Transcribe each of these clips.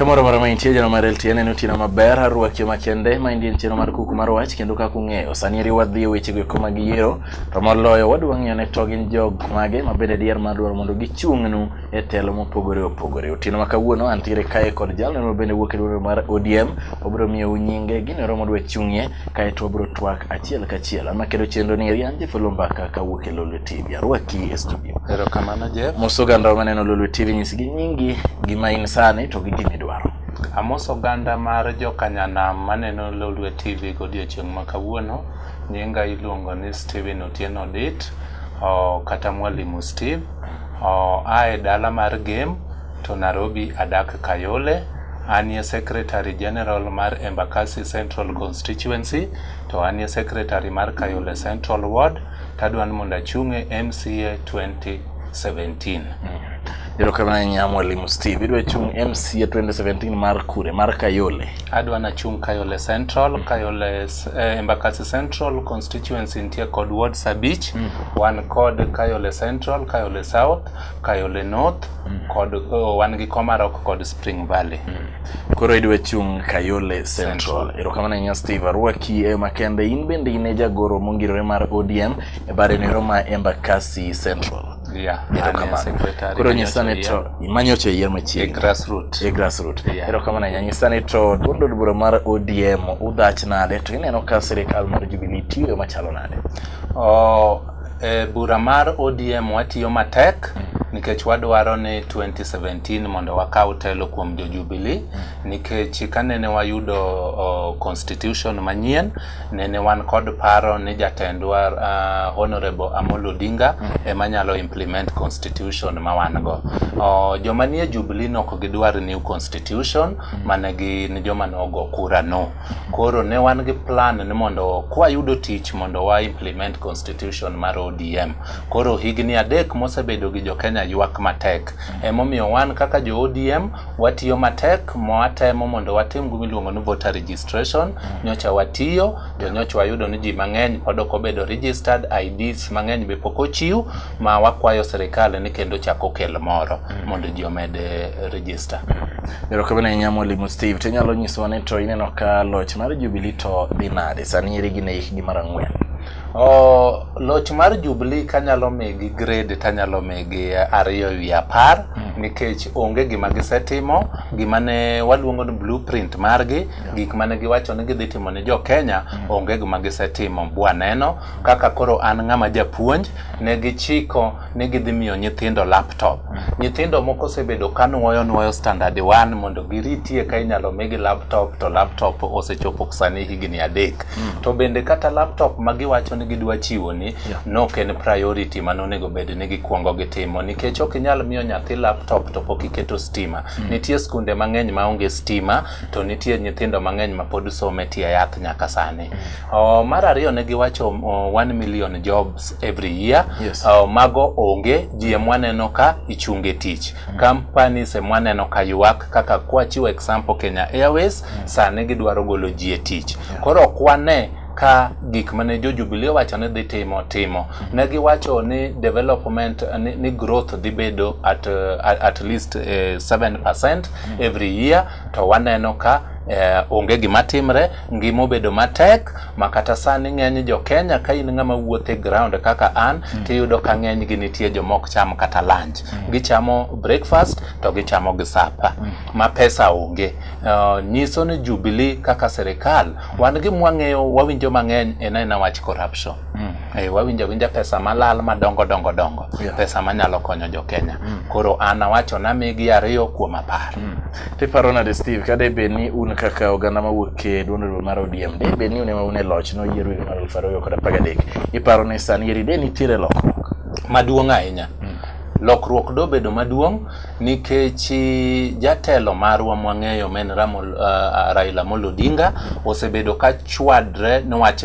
Kamoro amora ma intie jano mar LTN en otieno maber arwaki makende ma en chenro mar kuku mar wach kendo kaka ung'eyo sani eri wadhi e weche go eko mag yiero to moloyo wadwa ng'iyo ne to gin jog mage ma bende dier mar dwaro mondo gichung'nu e telo mopogore opogore. Otieno ma kawuono antiere kae kod jalno ma bende wuok e duol mar ODM obiro miyou nyinge gino ero modwa chung'ie kaeto wabiro twak achiel kachiel. An makelo chenro ni eri an Jeff Olumbaka kawuok e Lolwe TV. Arwaki e studio. Erokamano Jeff. Mos oganda maneno Lolwe TV nyisgi nyingi, gima in sani to gi gima idwaro. Amoso oganda mar jokanyanam maneno Lolwe TV godiochieng' ma kawuono. Nyinga iluongo ni Steven Otieno Odit kata Mwalimu Steve. A e dala mar Gem to Nairobi adak Kayole. Anie Secretary General mar Embakasi Central Constituency to anie Secretary mar Kayole Central Ward tadwa ni mondo achung' e MCA 2017. Erokamano ahinya Mwalimu Steve. Idwa chung' MCA 2017 mar kure? Mar Kayole. Adwa nachung' Kayole Central, Kayole Embakasi Central Constituency nitie kod wards abich. Wan kod Kayole Central, Kayole South, Kayole North, kod wan gi Komarok kod Spring Valley. Koro idwa chung' Kayole Central. Erokamano ahinya Steve. Arwaki e makende. In bende in e jagoro mongirore mar ODM e bade nero ma Embakasi Central. Yeah, anie Erokamano. secretary Koro nyisa ni manyocha to manyocha yier e machiegni. grassroot. E grassroot. Yeah. Erokamano ahinya. Nyisa ni to duond od bura mar ODM udhach nade to ineno ka sirikal mar Jubilee tiyo machalo nade? E bura mar ODM watiyo matek nikech wadwaro ni 2017 mondo wakaw telo kuom jo Jubilee nikech kanene wayudo constitution manyien nene wan kod paro ni jatendwa Honorable Amolo Odinga ema nyalo implement constitution ma wan go. Joma nie Jubilee nok gidwar new constitution mane gin joma nogo kura no. Koro ne wan gi plan ni mondo kwayudo tich mondo wa implement constitution mar ODM. Koro higni 3 mosebedo gi jo Kenya ywak matek. Emomiyo wan kaka jo ODM watiyo matek mwatemo mondo watim gima iluongo ni voter registration. Nyocha watiyo to nyocha wayudo ni ji mang'eny pod ok obedo registered, IDs mang'eny be pok ochiw ma wakwayo sirikal ni kendo chak okel moro mondo ji omed register. Erokamano ahinya Mwalimu Steve. To inyalo nyisowa ni to ineno ka loch mar Jubilee to dhi nade? Sani eri gin e hikgi mar 4. Loch mar Jubilee kanyalo migi grade tanyalo migi 2 ewi 10 nikech onge gima gisetimo. Gima ne waluongo ni blueprint margi, gik mane giwacho ni gidhi timo ne jo Kenya, onge gima gisetimo bwaneno. Kaka koro an ng'ama japuonj, ne gichiko ni gidhi miyo nyithindo laptop. Nyithindo moko osebedo ka nuoyo nuoyo standard 1 mondo giritie ka inyalo migi laptop to laptop osechopo sani higni 3. To bende kata laptop ma giwacho ni gidwa chiwo ni nok en priority mane onego bed ni gikuongo gitimo nikech ok inyal miyo nyathi laptop to pok iketo stima. Nitie skunde mang'eny maonge stima to nitie nyithindo mang'eny ma pod somo e tie yath nyaka sani. Mar ariyo ne giwacho 1 million jobs every year. Mago onge, ji emwaneno ka ichunge tich. Companies emwaneno ka ywak kaka kwachiwo example Kenya Airways sani gidwaro golo ji e tich. Koro ok wane ka gik mane jo Jubilee owacho ni dhi timo timo. Ne giwacho ni development ni growth dhi bedo at least 7% every year to waneno ka onge gima timre, ngima obedo matek ma kata sani ng'eny jo Kenya ka in ng'ama wuotho e ground kaka an tiyudo ka ng'eny gi nitie joma ok cham kata lunch. Gichamo breakfast to gichamo gi supper ma pesa onge. Nyiso ni Jubilee kaka sirikal wan gima wang'eyo wawinjo mang'eny en aena wach corruption. Wawinjo awinja pesa malal madongo dongo dongo. Pesa manyalo konyo jo Kenya. Koro an awacho namigi 2 kuom 10. Tiparo nade Steve, ka debed ni un kaka oganda mawuok e duond od bura mar ODM, debed ni un ema un e loch noyiero higa mar 2013, iparo ni sani eri de nitiere lokruok? Maduong' ahinya. Lokruok dobedo maduong' nikech jatelo marwa mwang'eyo ma en Raila Amolo Odinga osebedo ka chwadre niwach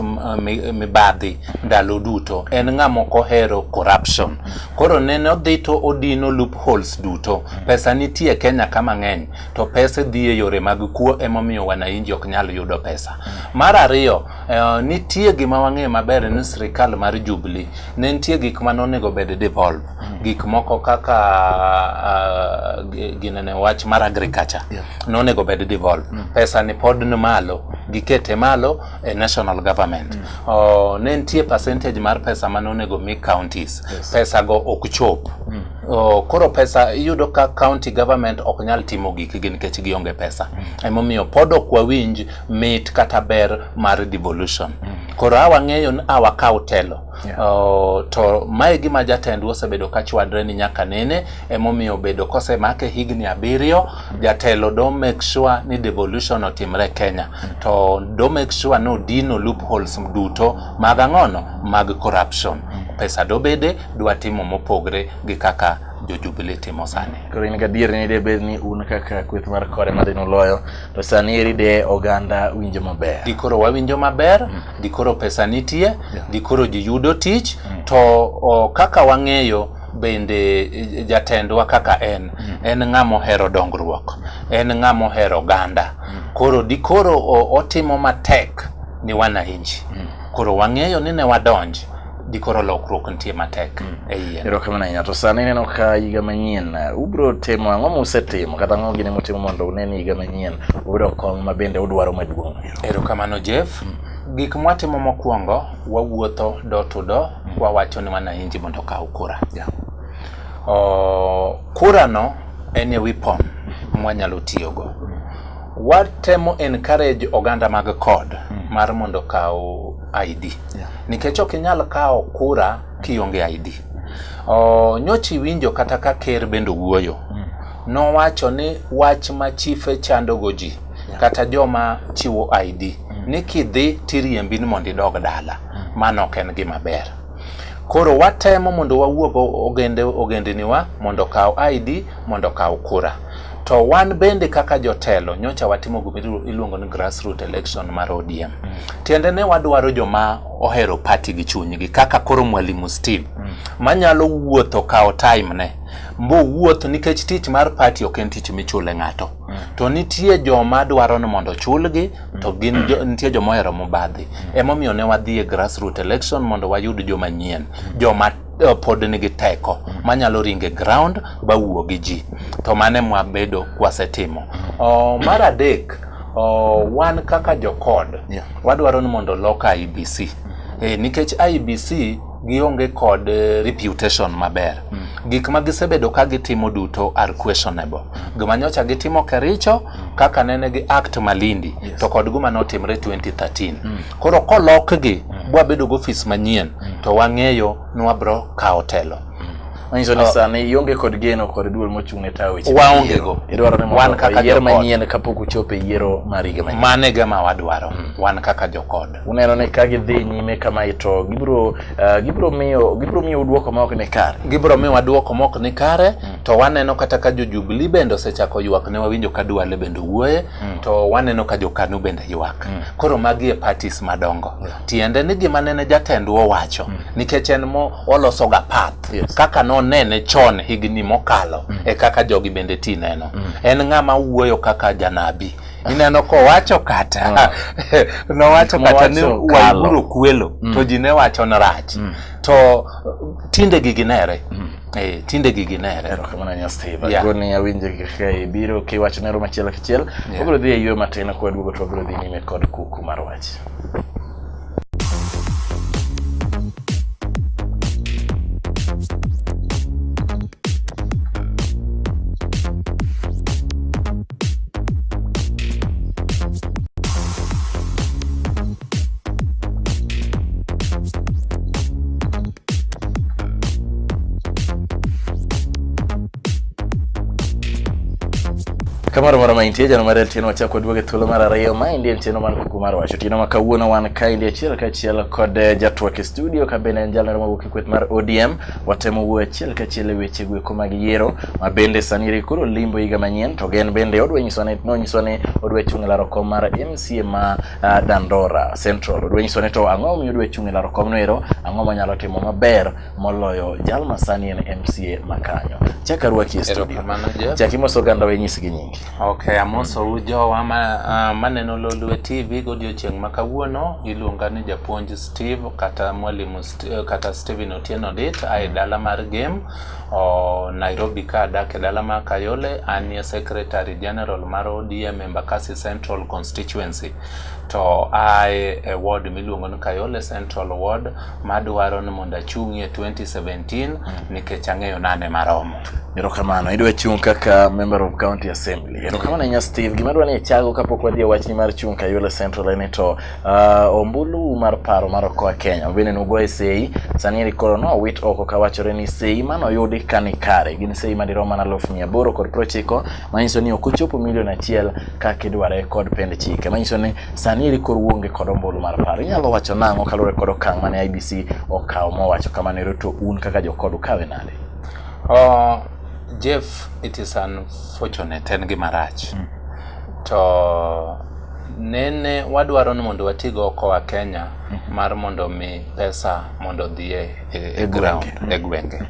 mibadhi ndalo duto. En ng'ama ok ohero corruption. Koro nene odhi to odino loopholes duto. Pesa nitie Kenya ka mang'eny to pesa dhi e yore mag kuo emomiyo wananchi ok nyal yudo pesa. Mar ariyo, Nitie gima wang'eyo maber ni sirikal mar Jubilee ne nitie gik mane onego bed devolve. Gik moko kaka ginene wach mar agriculture nonego bed devolve. Pesa ni pod ni malo, gikete malo e national government. Ne nitie percentage mar pesa mane onego mi counties. Pesa go ok chop. Koro pesa iyudo ka county government ok nyal timo gikgi nikech gionge pesa. Emomiyo pod ok wawinj mit kata ber mar devolution. Koro a wang'eyo ni a wakaw telo. To mae gima jatendwa osebedo ka chwadre ni nyaka nene, emomiyo obedo kosemake higni 7, jatelo do make sure ni devolution otimre Kenya. To do make sure ni odino loopholes duto mag ang'ono mag corruption. Pesa dobede dwa timo mopogre gi kaka jo Jubilee timo sani. Koro in gadier ni debed ni un kaka kweth mar kore madhi nuloyo, to sani eri de oganda winjo maber. Dikoro wawinjo maber, dikoro pesa nitie, dikoro ji yudo tich, to kaka wang'eyo bende jatendwa kaka en, en ng'ama ohero dongruok, en ng'ama ohero oganda. Koro dikoro otimo matek ni wananchi. Koro wang'eyo ni ne wadonj, dikoro lokruok nitie matek e iye. Erokamano ahinya. To sani ineno ka higa manyien ubiro timo ang'o musetimo kata ang'o gini mutimo mondo une ni higa manyien uyudo kom ma bende udwaro maduong'. Erokamano Jeff. Gik mwatimo mokwongo, wawuotho door to door, wawacho ni wananchi mondo okaw kura. Kura no en e weapon mwanyalo tiyogo. Watemo encourage oganda mag CORD mar mondo okaw ID. Nikech ok inyal kawo kura kionge ID. Nyocha iwinjo kata ka ker bende owuoyo. Nowacho ni wach ma chife chando go ji kata joma chiwo ID ni kidhi tiriembi ni mondo idog dala. Mano ok en gima ber. Koro watemo mondo wawuog ogendiniwa mondo okaw ID mondo okaw kura. To wan bende kaka jotelo nyocha watimo gima iluongo ni grassroots election mar ODM. Tiende ne wadwaro joma ohero party gi chunygi kaka koro Mwalimu Steve manyalo wuotho kawo time ne mbowuoth nikech tich mar party ok en tich michule ng'ato. To nitie joma dwaro ni mondo ochulgi to gin nitie joma ohero mobadhi. Emomiyo ne wadhi e grassroots election mondo wayud joma nyien, joma pod nigi teko manyalo ringo e ground ba wuo gi ji. To mano ema wabedo kwasetimo. Mar adek, wan kaka jo CORD wadwaro ni mondo olok IEBC. Nikech IEBC gionge kod reputation maber. Gik ma gisebedo ka gitimo duto are questionable. Gima nyocha gitimo Kericho kaka nene gi Act Malindi to kod gima notimre 2013. Koro kolokgi bwabedo gi ofis manyien to wang'eyo ni wabro kawo telo. Manyiso ni sani ionge kod geno kod duol mochung' ne tayo weche. Waonge go. Idwaro ni Wan mondo kaka oyier jo CORD. manyien kapok uchopo e yiero mar higa manyien. Mano e gima wadwaro wan kaka jo CORD. Uneno ni ka gidhi nyime kamae to gibiro miyo duoko ma ok ni kare. Gibiro miyowa duoko ma ok ni kare to waneno kata ka jo Jubilee bende osechako ywak ne wawinjo ka Duale bende owuoye to waneno ka jo KANU bende ywak. Koro magi e parties madongo. Tiende ni gima nene jatendwa owacho nikech en mo olosoga path kaka nonene chon higni mokalo e kaka jogi bende ti neno. En ng'ama wuoyo kaka janabi. Ineno kowacho kata nowacho kata ni Waiguru kwelo to ji ne wacho ni rach. To tinde gigi nere. Tinde gigi nere. Erokamano ahinya Steve. Agoni awinjo kaka ibiro kiwacho nero machielo kachiel. Wabiro dhi e yweyo matin kwaduogo to wabiro dhi nyime kod kuku mar wach. Kamoro moro ma intie jano mar LTN wachako waduogo e thuolo mar ariyo ma endi en chenro mar kuku mar wach. Otieno ma kawuono wan kaendi achiel kachiel kod jatwak e studio ka bende en jalno mawuok e kweth mar ODM. Watemo wuoyo achiel kachiel e weche goeko mag yiero ma bende sani eri koro limbo higa manyien to gen bende odwa nyiso ni nonyiso ni odwa chung' e laro kom mar MCA ma Dandora Central. Odwa nyiso ni to ang'o momiyo odwa chung' e laro komno ero, ang'o manyalo timo maber moloyo jal ma sani en MCA ma kanyo. Chak arwaki e studio. Erokamano, Jeff. Chak imoso oganda we nyisgi nyingi. Okay, amosou jowa maneno Lolwe TV godiochieng' ma kawuono. Iluonga ni japuonj Steve kata mwalimu kata Stephen Otieno Dit ae dala mar Gem Nairobi ka adak e dala mar Kayole. Anie Secretary General mar ODM Embakasi Central Constituency to ae e ward miluongo ni Kayole Central Ward madwaro ni mondo achung'ie 2017 nikech ang'eyo nane maromo. Erokamano, idwa chung' kaka member of county assembly. Erokamano ahinya Steve. Gima adwa ni ichago kapok wadhi e wachni mar chung' Kayole Central en ni to ombulu mar paro mar Okoa Kenya bende nogoye sei sani eri koro nowit oko kawachore ni sei manoyudi ka ni kare gin sei madirom mana 890,000 manyiso ni ok ochopo milion 1 kaka idware kod pend chike manyiso ni sani eri koro uonge kod ombulu mar paro. Inyalo wacho nang'o kaluwore kod okang' mane IEBC okawo mowacho kamano ero to un kaka jokod ukawe nade? Jeff, it is unfortunate, en gima rach. To nene wadwaro ni mondo wati go Okoa Kenya mar mondo mi pesa mondo odhi e ground, e gwenge.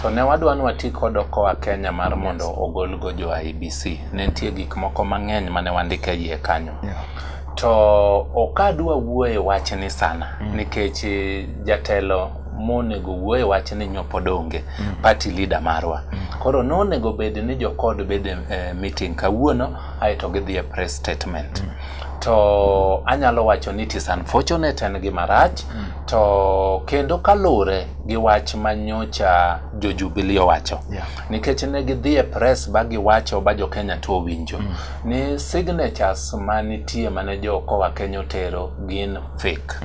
To ne wadwa ni wati kod Okoa Kenya mar mondo ogol go jo IEBC. Ne nitie gik moko mang'eny mane wandiko e iye kanyo. To ok adwa wuoyo e wachni sana nikech jatelo monego wuoye wachni nyo pod onge, party leader marwa. Koro nonego bed ni jokod bede meeting kawuono aeto gidhi e press statement. To anyalo wacho ni it is unfortunate, en gima rach. To kendo kalure gi wach manyocha jo Jubilee owacho. Nikech ne gidhi e press ba giwacho ba jo Kenya to owinjo ni signatures manitie mane jo Okoa Kenya otero gin fake.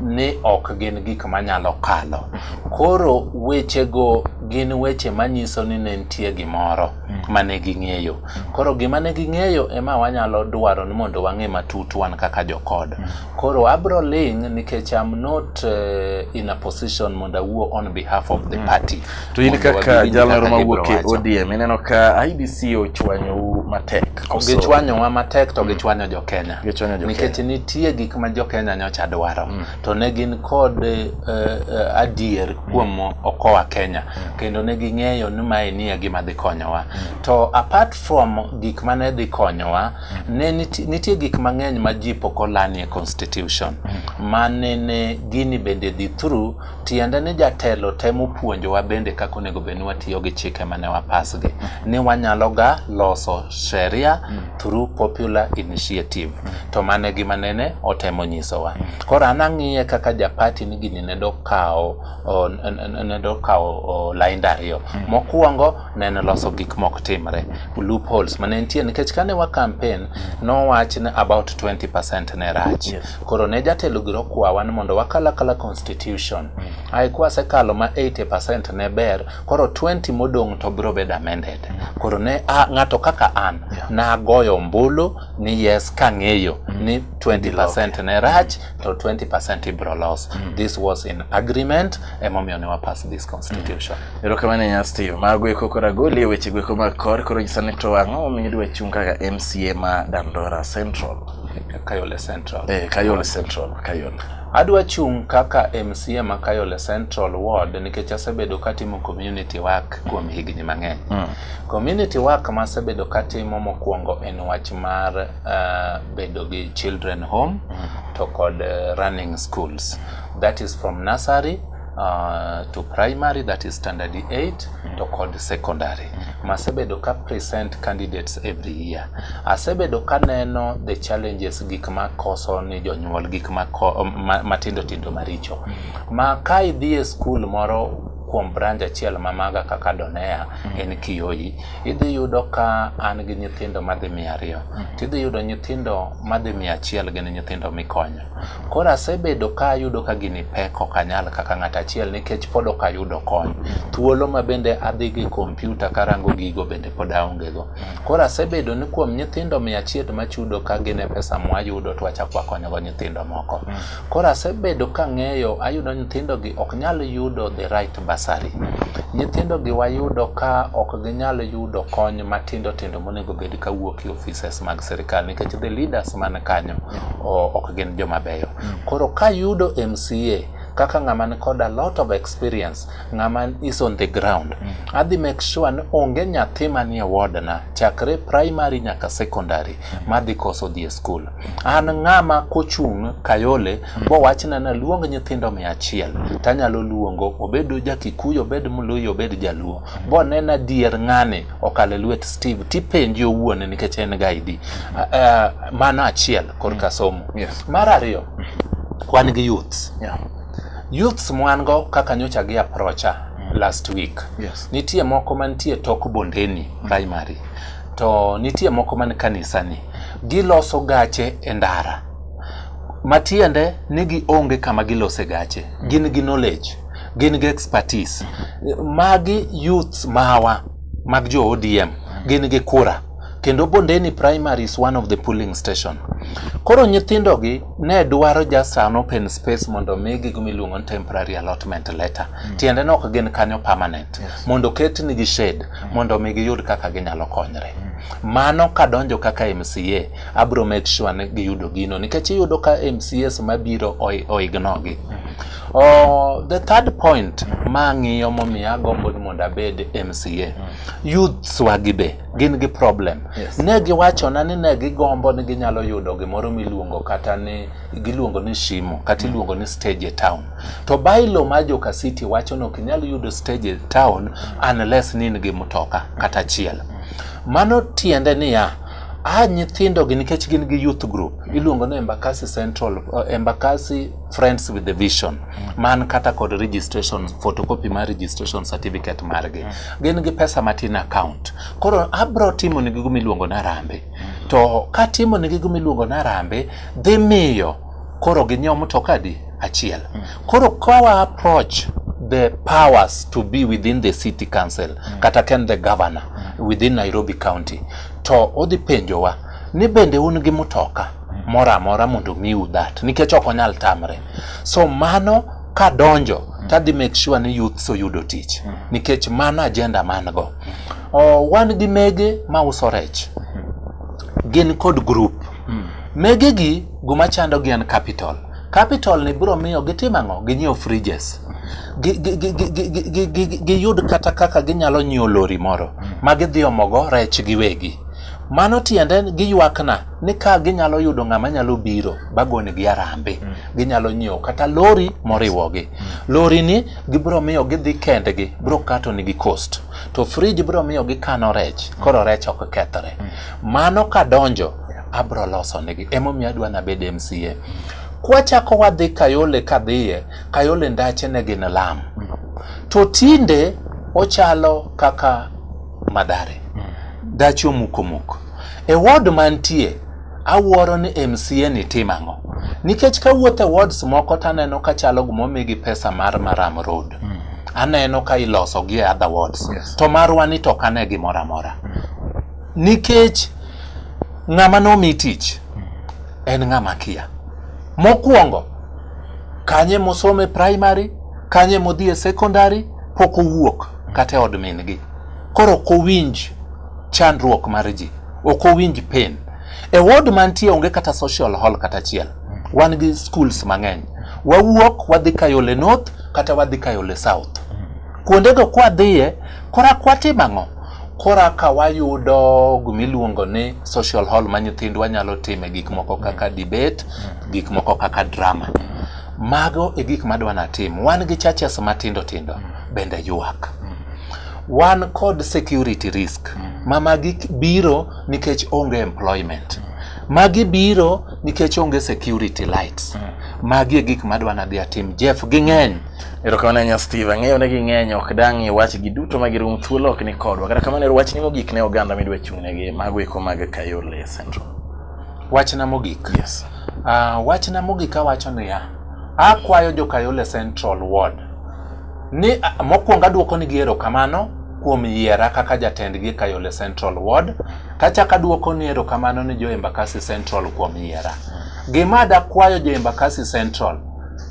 Ni ok gin gik manyalo kalo. Koro wechego gin weche manyiso ni ne nitie gimoro mane ging'eyo. Koro gima ne ging'eyo ema wanyalo dwaro ni mondo wang'e matut wan kaka jokod. Koro abro ling' nikech I'm not in a position mondo awuo on behalf of the party. To in Mondo kaka wabi winj jalno kaka gibiro mawuok e wacho. ODM ineno ka IEBC ochwanyou matek. Koso- Gichwanyowa matek to gichwanyo jo Kenya. Gichwanyo jo Nikech Kenya. nitie gik ma jo Kenya nyocha dwaro to ne gin kod adier kuom Okoa Kenya kendo ne ging'eyo ni mae ni e gima dhi konyowa. To apart from gik mane dhi konyowa, ne nitie gik mang'eny ma ji pok olani e constitution ma nene gini bende dhi through, tiende ni jatelo temo puonjowa bende kaka onego bed ni watiyo gi chike mane wapas gi ni wanyalo ga loso sheria through popular initiative to mane gima nene otemo nyisowa. Koro an ang'iye kaka japati ni gini ne do kawo lainde ariyo. Mokwongo ne en loso gik mok timre, loopholes mane nitie nikech kane wa campaign nowach ni about 20% ne rach. Koro ne jatelo giro kwawa ni mondo wakal akala constitution. Ae kwasekalo ma 80% ne ber, koro 20 modong' to biro bedo amended. Koro ne ng'ato kaka an nagoyo ombulu ni yes kang'eyo ni 20% ne rach to 20% ibiro los. This was in agreement emomiyo ne wapass this constitution. Erokamano ahinya Steve. Mago eko koro agoli e weche goeko mag kor koro nyisa ni to ang'o momiyo idwa chung' kaka MCA ma Dandora Central? Kayole Central. Kayole Central, Kayole. Adwa chung' kaka MCA ma Kayole Central Ward nikech asebedo katimo community work kuom higni mang'eny. Community work masebedo katimo mokwongo en wach mar bedo gi children home to kod running schools. That is from nursery to primary, that is standard 8 to kod secondary. Masebedo ka present candidates every year. Asebedo kaneno the challenges, gik makoso ni jonyuol, gik matindo tindo maricho. Ma ka idhi e school moro kuom branch achiel ma maga kaka Donea en Kioi, idhi yudo ka an gi nyithindo madhi 200. Tidhi yudo nyithindo madhi 100 gin nyithindo mikonyo. Koro asebedo ka ayudo ka gini pek ok anyal kaka ng'ato achiel nikech pod ok ayudo kony. Thuolo ma bende adhi gi kompyuta karango gigo bende pod aonge go. Koro asebedo ni kuom nyithindo 100 machudo ka gin e pesa mwayudo to wachako wakonyogo nyithindo moko. Koro asebedo kang'eyo ayudo nyithindo gi ok nyal yudo the right bursary. Nyithindo gi wayudo ka ok ginyal yudo kony matindo tindo monego bed kawuok e offices mag sirikal nikech the leaders man kanyo ok gin joma beyo. Koro kayudo MCA Kaka ng'ama ni kod a lot of experience, ng'ama is on the ground. Adhi make sure ni onge nyathi manie ward na chakre primary nyaka secondary madhi koso dhi e school. An ng'ama kochung' Kayole bowachna ni aluong nyithindo 100 tanyalo luongo, obed ja Kikuyu, obed Mluhya, obed Jaluo. Bonena dier ng'ani okalo e lwet Steve tipenji owuon nikech en ga ID. Mano achiel korka somo. Mar ariyo, wan gi youths. Youths mwan go kaka nyocha gi approacha last week. Nitie moko mantie tok Bondeni primary, to nitie moko man kanisani. Giloso gache e ndara. Matiende ni gionge kama gilose gache. Gin gi knowledge, gin gi expertise. Magi youths mawa mag jo ODM, gin gi kura. Kendo Bondeni Primary is one of the polling station. Koro nyithindogi ne dwaro just an open space mondo migi gima iluongo ni temporary allotment letter. Tiende ni ok gin kanyo permanent. Mondo oketnigi shade, mondo mi giyud kaka ginyalo konyre. Mano kadonjo kaka MCA, abro make sure ni giyudo gino nikech iyudo ka MCAs mabiro oignore gi. Oh, the third point ma ang'iyo momiyo agombo ni mondo abed MCA, youths wagi be gin gi problem. Ne giwachona ni ne gigombo ni ginyalo yudo gimoro miluongo kata ni giluongo ni shimo kata iluongo ni stage e town. To bylaw mar Joka City wacho ni ok inyal yudo stage e town unless ni in gi mtoka kata achiel. Mano tiende niya, a nyithindo gi nikech gin gi youth group iluongo ni Embakasi Central, Embakasi Friends with the Vision, man kata kod registration, photocopy mar registration certificate margi. Gin gi pesa matin account. Koro abro timo negi gima iluongo ni harambee. To katimo negi gima iluongo ni harambee, dhi miyo koro ginyiew mtoka adi? Achiel. Koro ka wa approach the powers to be within the city council, kata ken the governor within Nairobi County, to odhi penjowa ni bende un gi mtoka moro amora mondo miu that, nikech ok onyal tamre. So mano kadonjo tadhi make sure ni youths oyudo tich, nikech mano agenda man go. Wan gi mege mauso rech, gin kod group. Mege gi guma chando gi en capital. Capital ni biro miyo gitim ang'o? Ginyiew fridges. Giyud kata kaka ginyalo nyiewo lori moro ma gidhi omogo rech giwegi. Mano tiende giywakna ni ka ginyalo yudo ng'ama nyalo biro bagonegi harambee, ginyalo nyiewo kata lori moriwogi. Lori ni gibiro miyo gidhi kendgi, biro kato nigi cost. To fridge biro miyo gikano rech, koro rech ok kethre. Mano kadonjo, abro loso negi. Emomiyo adwa nabed MCA. Kwachako wadhi Kayole kadhiye, Kayole ndache ne gin lam. To tinde ochalo kaka Mathare. Ndache omuk omuk. E ward mantie, awuoro ni MCA ni timo ang'o. Nikech kawuotho e wards moko taneno ka chalo gimomigi pesa mar Maram Road. Aneno ka iloso gi e other wards. To marwa ni to ok ane gimoro amora. Nikech ng'ama nomi tich en ng'ama kia. Mokwongo, kanye mosome primary, kanye modhi e secondary, pok owuok kata e od min gi. Koro ok owinj chandruok mar ji, ok owinj pain. E ward mantie onge kata social hall kata achiel. Wan gi schools mang'eny. Wawuok wadhi Kayole North kata wadhi Kayole South. Kuondego kwadhiye, kora kwatimo ang'o? Kora ka wayudo gimiluongo ni social hall ma nyithindwa nyalo time gik moko kaka debate, gik moko kaka drama. Mago e gik madwa natim. Wan gi churches matindo tindo bende ywak. Wan kod security risk ma magi biro nikech onge employment. Magi biro nikech onge security lights. Magi e gik madwa nadhi atim. Jeff, ging'eny. Erokamano ahinya Steve, ang'eyo ni ging'eny ok dang' iwach gi duto ma girum thuolo ok ni kodwa. Kata kamano wachni mogik ne oganda midwa chung' negi mago eko mag Kayole Central. Wachna mogik. Yes. Wachna mogik awacho niya, akwayo jo Kayole Central Ward ni mokwongo aduoko nigi erokamano kuom yiera kaka jatendgi e Kayole Central Ward, kachako aduoko ni erokamano ni jo Embakasi Central kuom yiera. Gima dakwayo jo Embakasi Central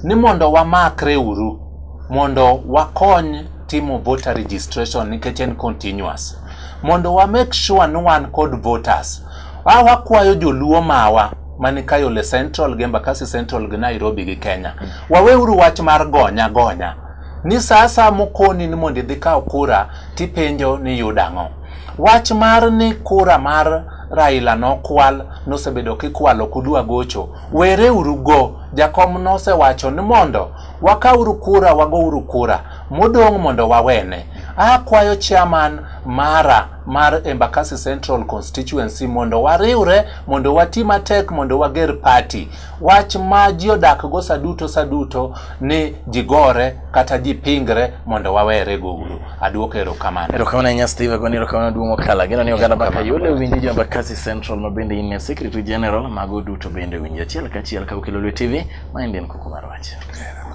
ni mondo wamakre uru mondo wakony timo voter registration nikech en continuous. Mondo wa make sure ni wan kod voters. Wakwayo joluo mawa mani Kayole Central gi Embakasi Central gi Nairobi gi Kenya. Waweuru wach mar gonya gonya. Ni sa asaya mokoni ni mondo idhi kaw kura tipenjo ni iyudo ang'o. Wach mar ni kura mar Raila nokwal nosebedo kikwalo kudwa gocho. Wereuru go. Jakom nosewacho ni mondo wakawuru kura wagouru kura modong' mondo wawene. Akwayo chairman mara mar Embakasi Central Constituency mondo wariwre mondo wati matek mondo wager party. Wach ma ji odak go saduto saduto ni ji gore kata ji pingre mondo wawere go uru. Aduoko erokamano. Erokamano ahinya Steve, agoni erokamano duong' mokalo. Ageno ni oganda ma Kayole owinji jo Embakasi Central ma bende in e Secretary General mago duto bende owinji achiel kachiel ka ukelo Lwe TV ma en Kuku mar Wach.